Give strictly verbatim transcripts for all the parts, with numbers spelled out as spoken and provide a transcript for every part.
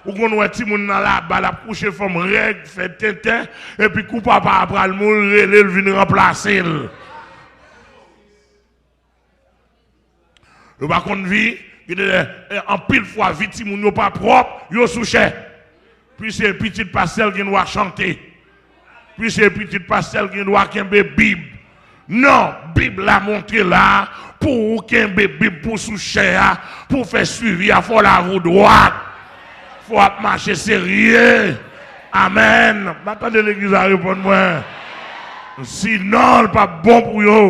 Ou konn wè timoun nan laba, l ap kouche fanm règ, fè tenten, epi kou papa a pral mouri, rele l vin ranplase l. Yo pa konn vi, gen de lè, eh, anpil fwa vi timoun yo pa pwòp, yo sou chè. Pi se pitit pastè l gen dwa chante. Pi se pitit pastè l gen dwa kenbe Bib. Non, Bib la montre la, pou ou kenbe Bib pou sou chè a, pou w fè swivi a, fò w lave w dwat. Fò w ap mache serye. Amèn. M pa tande legliz la reponn mwen. Sinon, l p ap bon pou yo.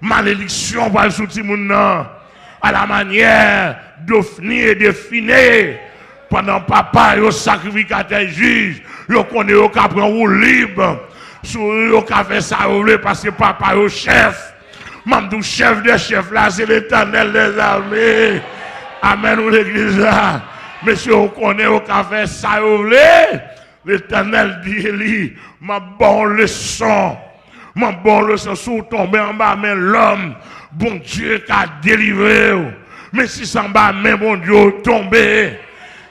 Malediksyon pral sou timoun nan. À la manière d'Ofni et de Finée, pandan papa yo sakrifikatè, jij, yo konnen yo ka pran woulib sou yo, yo ka fè sa yo vle, paske papa yo chèf. M ap di w, chèf dè chèf la, se Letènèl dèzame. Amèn, ou legliz la. Mesye, yo konnen yo ka fè sa yo vle. Letènèl di Eli, m ap ba w leson. M ap ba w leson. Si w tonbe anba men lòm, Bondye ka delivre w. Men si se anba men Bondye w tonbe,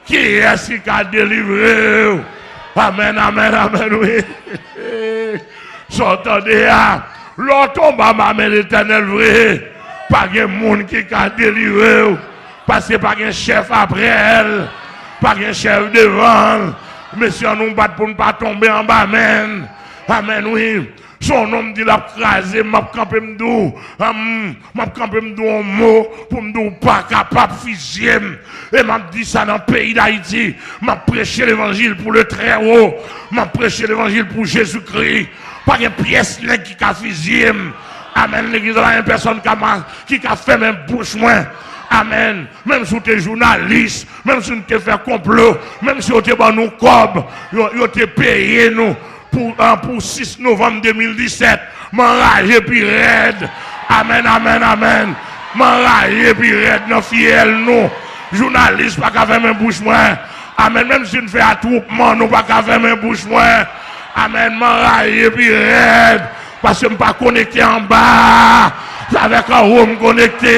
kiyès ki ka delivre w? Amèn, amèn, amèn, wi. Sa w tande a, lè w tonbe anba men Letènèl vre, pa gen moun ki ka delivre w. Paske pa gen chèf apre l. Pa gen chèf devan l. Mesye, ann nou bat pou n pa tonbe anba men l. Amèn, wi. Se yon nonm di l ap kraze m, m ap kanpe m di w, m ap kanpe m di w yon mo pou m di w pa kapab fizye m. E m ap di sa nan peyi Dayiti. M ap preche levanjil pou le Très Haut. M ap preche levanjil pou Jezikri. Pa gen pyès nèg ki ka fizye m. Amèn. Legliz la, pa gen pèsonn ka ma-, ki ka fèmen bouch mwen. Amèn. Menm si w te jounalis, menm si w te fè konplo, menm si yo te ban nou kòb, yo, yo te peye nou pou, an, pou sis novanm de mil disèt, m anraje pi rèd. Amèn, amèn, amèn. M anraje pi rèd nan fyèl nou. Jounalis pa ka fèmen bouch mwen. Amèn. Menm si n fè atwoupman, nou pa ka fèmen bouch mwen. Amèn. M anraje pi rèd. Paske m pa konekte anba. Se avèk anwo m konekte.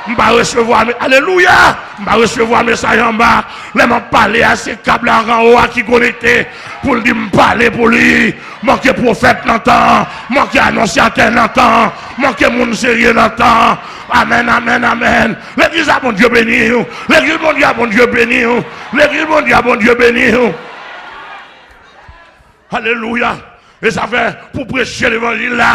M pa resevwa me-, alelouya! M pa resevwa mesaj anba. Lè m ap pale a, se kab la ak anwo a ki konekte pou l di m pale pou li. Manke pwofèt nan tan an. Manke anonsyatè nan tan an. Manke moun serye nan tan an. Amèn, amèn, amèn. Legliz a Bondye beni w. Legliz Bondye a Bondye beni w. Legliz Bondye a Bondye beni w. Alelouya. E sa fè, pou preche levanjil la,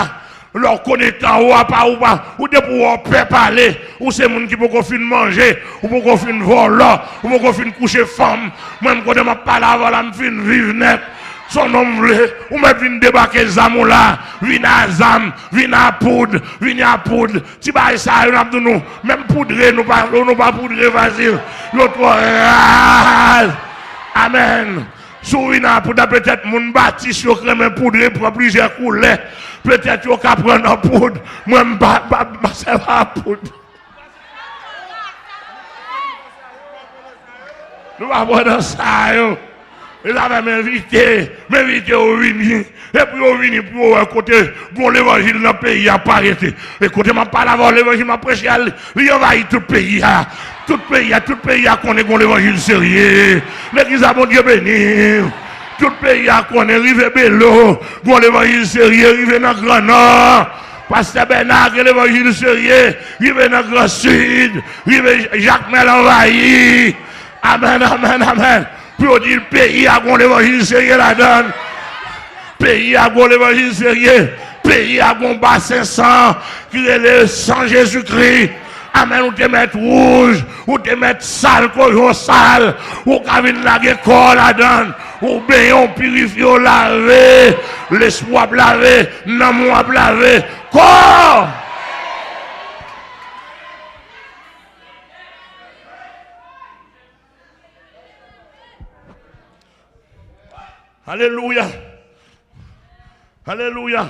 lè w konekte anwo a, pa ou pa, ou depi w wè w pè pale, ou se moun ki poko fin manje, ou poko fin vòlò, ou poko fin kouche fanm. Mwen, m kote m ap pale avè w la, m fin viv nèt. Se yon nonm vle, ou mèt vin debake zam ou la, vin a zam, vin a poud, vin a poud. Ti bagay sa yo, n ap di nou, menm poudre, nou pa, nou pa poudre fasil. Yo twò raz. Amèn. Si w vin a poud la, petèt moun batis yo k renmen poudre, pran plizyè koulè. Petèt yo ka pran nan poud. Mwen, m pa, pa, m pa sèvi a poud. Nou pa pran nan sa yo. E sa fè m envite, m envite yo vini. E pou yo vini, pou yo wè kote gon levanjil nan peyi a pa rete. E kote m ap pale avè w, levanjil m ap preche a, li, li anvayi tout peyi a. Tout peyi a, tout peyi a konnen gon levanjil serye. Legliz a Bondye beni. Tout peyi a konnen, rive Belo, gon levanjil serye, rive nan Gran Nò. Pastè Bèna gen levanjil serye, rive nan Gran Sid, rive Jakmèl anvayi. Amèn, amèn, amèn. Pou yo di peyi a gon levanjil serye ladan l. Peyi a gon levanjil serye. Peyi a gon basen san ki rele san Jezikri. Amèn. Ou te mèt wouj, ou te mèt sal, koyon sal. Ou ka vin lage kò w ladan l. Ou benyen, w pirifye, w lave. Lespri w ap lave. Nanm ou ap lave. Kò! Alelouya. Alelouya.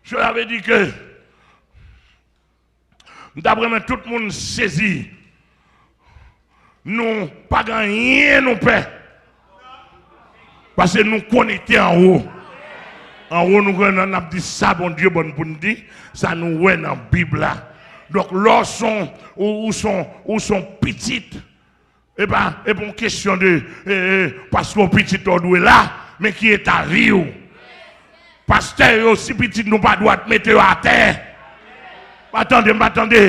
Cela veut dire que m t ap renmen tout moun sezi. Nou pa gen anyen nou pè. Paske nou konekte anwo. Anwo nou gen nan, n ap di sa Bondye ban n pou n di, sa nou wè nan Bib la. Donk, lè w son, ou, ou son, ou son pitit, E pa, e pa yon kesyon de, e, e, paske yon pitit ou dwe la, men ki eta vi w. Pastè yo, si pitit nou pa dwat, mete yo atè. Pa tande, pa tande.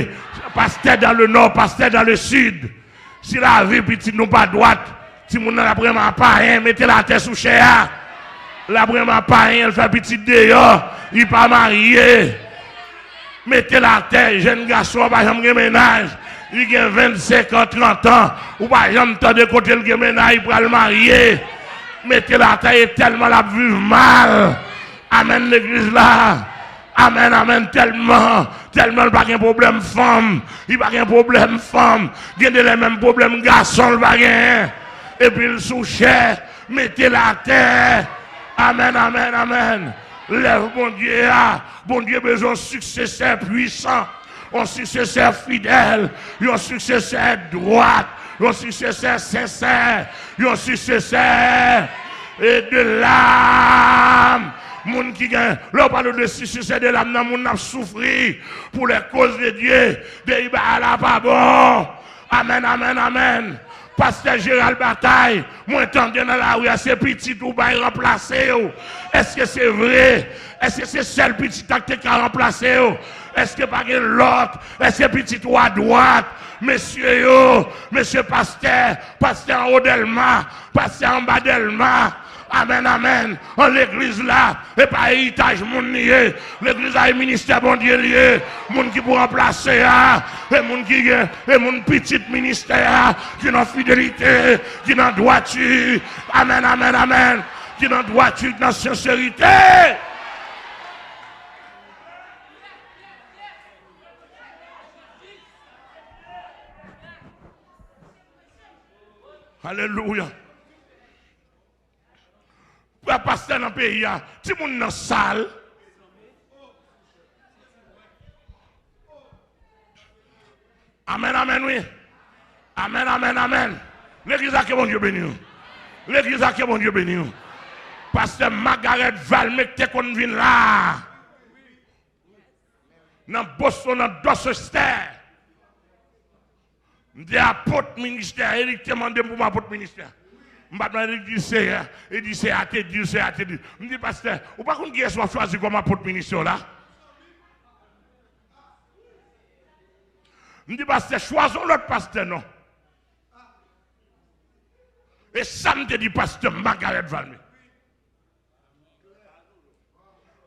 Pastè dans le nord, pastè dans le sud. Si lavi pitit nou pa dwat, timoun nan ap renmen payen, mete l atè sou chè a. L ap renmen payen, l fè pitit deyò, li pa marye. Mete l atè, jèn gason an pa janm gen mennaj. Li gen vennsenk an, trant an, ou pa janm tande kote l gen mennaj, li pral marye. Mete l atè, e tèlman l ap viv mal. Amèn, legliz la. Amèn, amèn, tèlman, tèlman l pa gen pwoblèm fanm. Li pa gen pwoblèm fanm. Gen de lè menm pwoblèm gason l pa genyen. Epi l sou chè, mete l atè. Amèn, amèn, amèn. Lèv Bondye a. Bondye bezwen yon siksesè pwisan, yon siksesè fidèl, yon siksesè dwat, yon siksesè sensè, yon siksesè e de lam. Moun ki gen, lè w pale de siksesè de lam nan, moun ap soufri pou lè koz de Dye, de bagay la pa bon. Amèn, amèn, amèn. Pastè Gérald Bataille, mwen tande nan lari a, se pitit ou bay ranplase w. Èske se vre? Èske se sèl pitit la ki te ka ranplase w? Èske pa gen lòt? Èske pitit ou a dwat? Mesye yo, mesye pastè, pastè anwo Dèlma, pastè anba Dèlma. Amèn, amèn. An legliz la, e pa eritaj moun li ye. Legliz la e ministè Bondye li ye. Moun ki pou ranplase a, e moun ki gen, e moun pitit ministè a, ki nan fidelite, ki nan dwati. Amèn, amèn, amèn. Ki nan dwati, ki nan senserite. Alelouya. Pastè nan peyi a, timoun nan sal. Amèn, amèn, wi. Amèn, amèn, amèn. Legliz la, ke Bondye beni w. Legliz la, ke Bondye beni w. Pastè Margareth Valmé te konn vin la. Nan Boston, nan Dorchester. M te apot ministè, e li te mande m pou m apot ministè. M pa t mande li, di Seyè, li di Seyè a te di, Seyè a te di. M di, pastè, ou pa konn kiyès w ap chwazi kòm apot ministè w la? M di, pastè, chwazi yon lòt pastè non. E sa m te di pastè Margareth Valmé.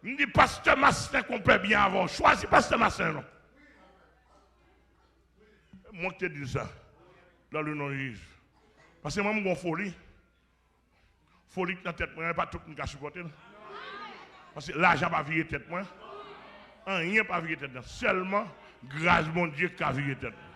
M di, pastè Masten konpè byen avè w. Chwazi pastè Masten non. Mwen ki te di l sa. Dans le nom de Jésus. Paske mwen, m gon foli. Foli k nan tèt mwen an, e pa tout moun ka sipòte l. Paske lajan pa vire tèt mwen. Anyen pa vire tèt mwen. Sèlman gras Bondye k ka vire tèt mwen.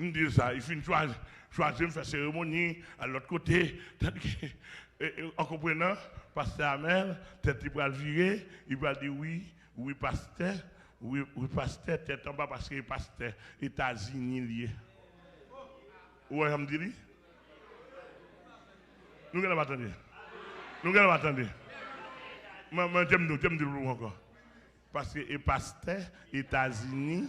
M di l sa, li fin chwazi, chwazi m fè seremoni, al lòt kote. Tandiske, e, e, an konprenan, pastè Amèl, tèt li pral vire, li pral di, wi, wi, pastè, wi, wi, pastè, tèt anba, paske pastè Etazini li ye. Ou wè jan m di li? Nou genlè pa tande. Nou genlè pa tande. Mwen, mwen, te m di w, te m di l pou ou ankò. Paske e pastè Etazini,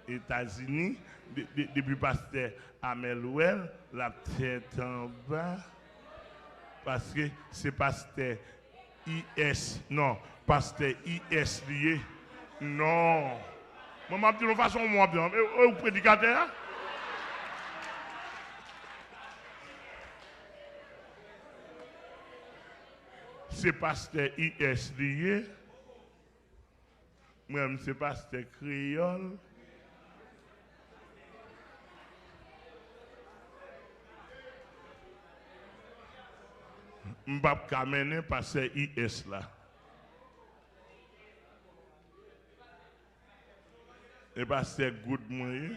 Etazini, de, de, depi pastè Amèl wè l, l ap tèt anba, paske se pastè I S, non, pastè I S li ye. Non. Mwen, m ap di l yon fason, mwen, m ap di l, e, e, ou predikatè a? Se pastè I S li ye. Mwen, m se pastè kreyòl. M p ap ka mennen pastè I S la. E pastè Goud mwen ye.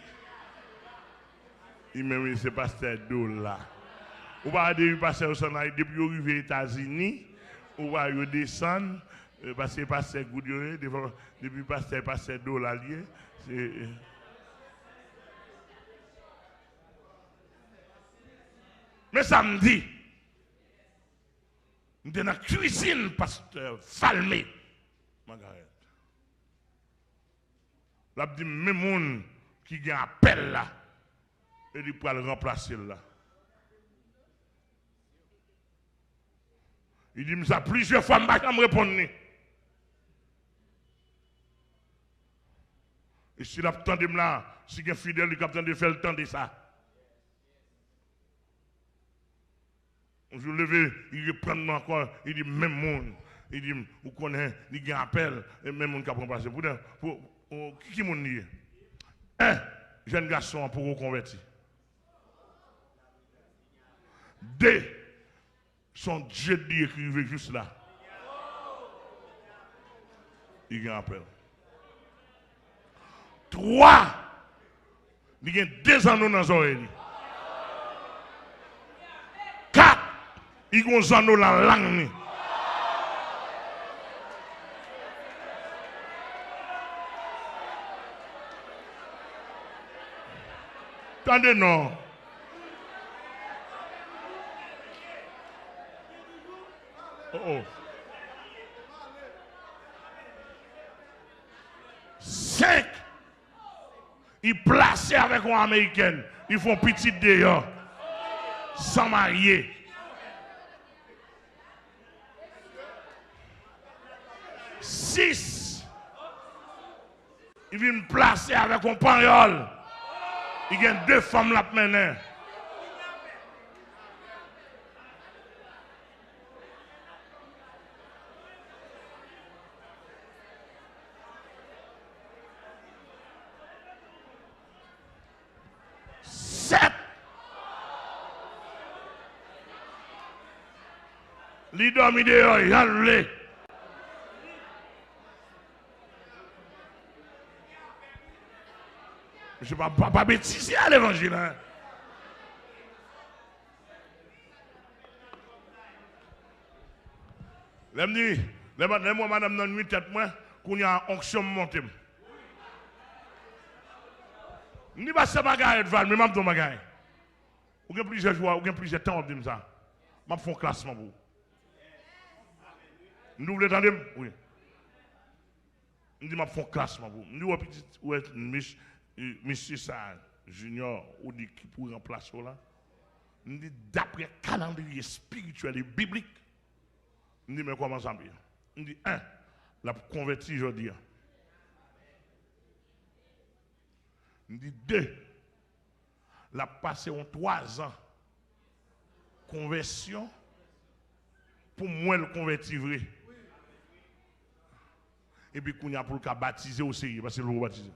Li menm, li se pastè dola. Ou pa wè depi pastè yo sann ay, depi yo rive Etazini, ou pa wè yo desann, e, paske pastè Goud yo ye, devan, depi pastè, pastè dola li ye. Se, e. Men sa m di. M te nan kwizin pastè Valmé Magarèt. L ap di m men moun ki gen apèl la, e li pral ranplase l la. Li di m sa plizyè fwa, m pa janm reponn li. E si l ap tande m la, si gen fidèl li k ap tande, fè l tande sa. Yon jou leve, li reprann mwen ankò, li di m menm moun. Li di m, ou konnen, li gen apèl, e menm moun k ap ranplase. Poutan, pou, pou, ki, ki moun li ye? En, jèn gason an poko konvèti. De, se yon djed li ye ki rive jis la. Li gen apèl. Twa, li gen de zanno nan zòrèy li. Kat, li gen yon zanno nan lang li. Tande non. Oh, oh. Senk, li plase avèk yon amerikèn. Li fè yon pitit deyò. San marye. Sis, li vin plase avèk yon panyòl. Li gen de fanm l ap mennen. Sèt. Li dòmi deyò, jan l vle. Mesye pa, pa, pa betize a levanjil, en. Lè m di, lè m, lè m wè madanm nan nwi tèt mwen, kounye a onksyon m monte m. M di pastè Magarèt Valmé, m ap di w bagay. Ou gen plizyè jou, ou gen plizyè tan w ap di m sa. M ap fè yon klasman pou ou. M di w vle tande m? Wi. M di m ap fè yon klasman pou ou. M di w wè pitit, ou wè mis-, misye sa, Junior, ou di ki pou ranplase w la. M di daprè kalandriye espirityèl e biblik, m di men kòman sa ap ye. M di en, l ap konvèti jodi a. M di de, l ap pase yon twazan konvèsyon pou m wè l konvèti vre. Epi kounye a pou l ka batize oserye, paske l poko batize.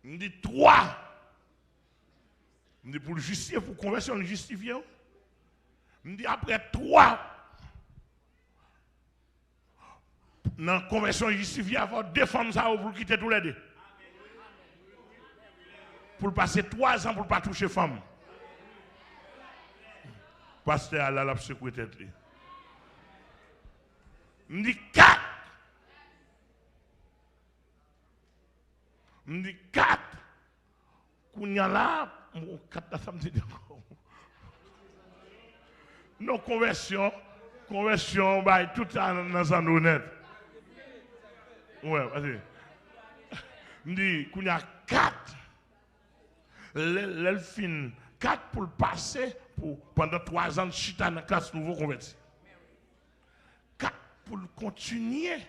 M di twa. M di pou l jistifye, pou konvèsyon l jistifye, wi. M di apre twa, nan konvèsyon jistifye a, fò de fanm sa yo pou l kite toulède. Pou l pase twazan pou l pa touche fanm. Pastè a la, l ap sekwe tèt li. M di kat. M di kat. Kounye a la, m, kat la, sa m te di ankò? Non, konvèsyon, konvèsyon, bay tout sa nan, nan zanno nèt. Wè, pase. M di, kounye a, kat. Lè, lè l fin, kat pou l pase, pou, pandan twazan l chita nan klas nouvo konvèti. Kat pou l kontinye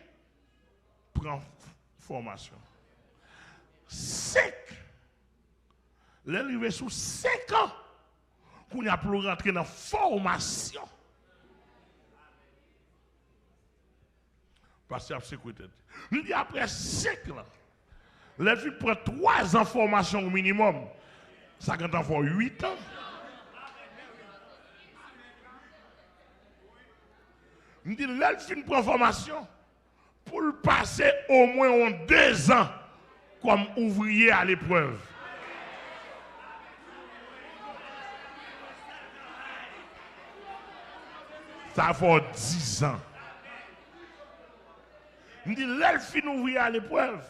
pran fòmasyon. Senk, lè l rive sou senk an, kounye a pou l rantre nan fòmasyon. Pastè ap sekwe tèt. M di apre senk lan, lè l fin pran twazan fòmasyon o minimòm, sa gentan fè w uit an. M di lè l fin pran fòmasyon, pou l pase omwen yon dezan kòm ouvriye aleprèv. Sa fè w dizan. M di, lè l fin ouvriye aleprèv,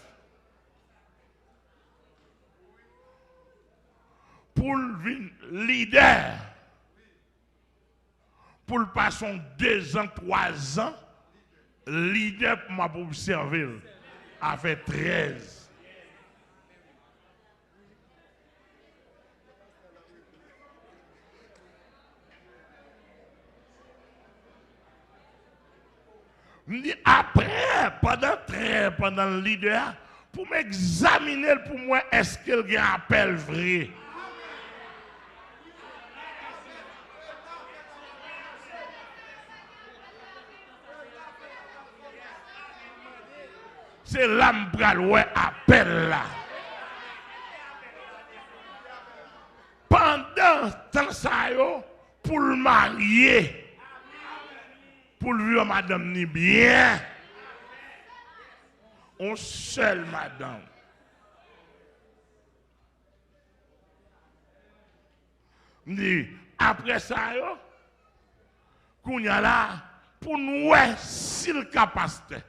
pou l vin lidè, pou l pase yon dezan, twazan lidè pou m ap obsève l. Afè trèz. M di, apre, pandan trè, pandan l lidè a, pou m egzamine l, pou m wè èske l gen apèl vre. Se la m pral wè apèl la. Pandan tan sa yo, pou l marye, pou l viv ak madanm ni byen. On sèl madanm. M di, apre sa yo, kounye a la, pou n wè si l ka pastè.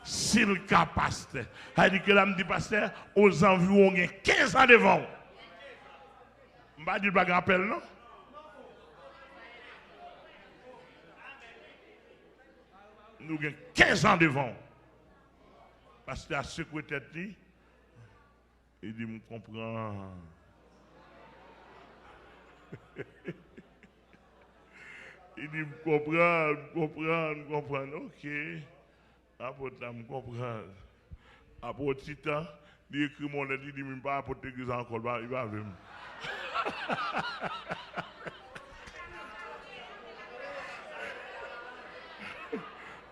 Si l ka pastè. Sa vle di ke la m di pastè, ozanviwon gen kenz an devan w. M pa di l pa gen apèl, non. Nou gen kenz an devan w. Pastè a sekwe tèt li. Li di, "M konprann." Li di, "M konprann, m konprann, m konprann." Oke. Apot la, m konprann. Apre yon ti tan, li ekri m yon lèt, li di, "M pa apot legliz la ankò, li pa, li pa vle m."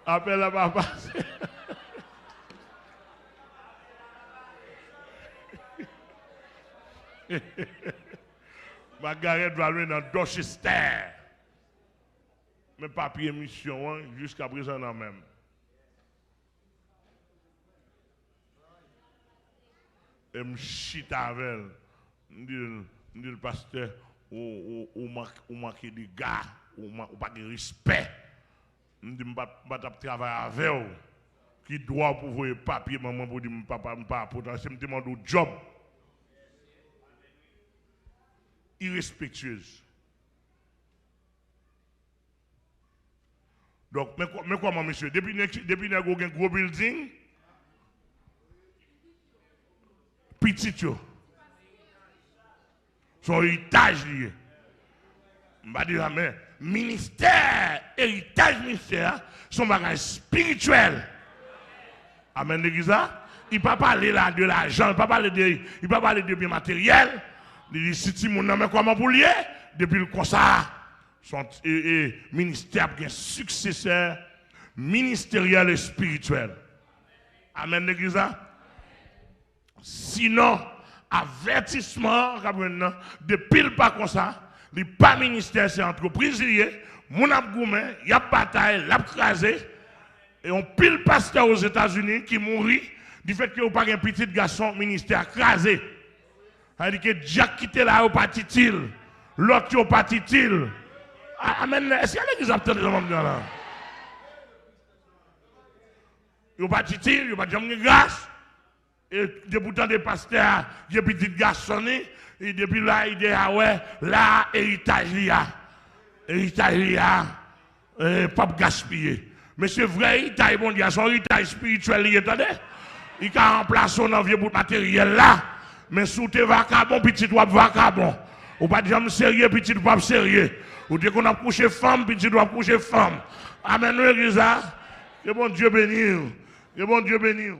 Apèl la pa pase. Margaret Valmé nan Dorchester. Men papye misyon an, jiskaprezan nan men m. E m chita avè l. M di l, m di l, "Pastè, ou, ou, ou mank, ou manke dega, ou, man- ou pa gen respè." M di, "M pa, m pa t ap travay avè w. Ki dwa w pou voye papye ban mwen pou di m papa, m pa apot la, se m te mande w djòb." Irespektyez. Donk, men kò- men kòman, mesye, depi nèg, depi nèg ou gen gwo building, pitit yo. Se yon eritaj li ye. M pa di sa, men ministè, eritaj ministè a, se yon bagay espirityèl. Amèn, legliz la. Li pa pale la de lajan, li pa pale de, li pa pale de byen materyèl. Li di, si timoun nan, men kòman pou l ye, depi l konsa, son, e, e, ministè ap gen siksesè ministeryèl, espirityèl. Amèn, legliz la. Sinon, avètisman an k ap jwenn nan, depi l pa konsa, li pa ministè, se antrepriz li ye, moun ap goumen, y ap batay, l ap kraze. E yon pil pastè Ozetazini ki mouri, difèt ke yo pa gen pitit gason, ministè a kraze. Sa vle di ke dyak ki te la yo pa t itil, lòt yo pa t itil. A- Amèn. Èske legliz ap tande sa m ap di la? Yo pa t itil, yo pa t janm gen gras. E depi w tande pastè a, gen pitit gason li, e depi la, li deja wè, la, eritaj li a. Eritaj li a, e, p ap gaspiye. Mesye, vrè eritaj Bondye a, se yon eritaj espirityèl li ye, tande. Li ka ranplase w nan vye bout materyèl la. Men si w te vakabon, pitit w ap vakabon. Ou pa t janm serye, pitit w ap serye. Ou te konn ap kouche fanm, pitit w ap kouche fanm. Amèn, wi, legliz la. Ke Bondye beni w. Ke Bondye beni w.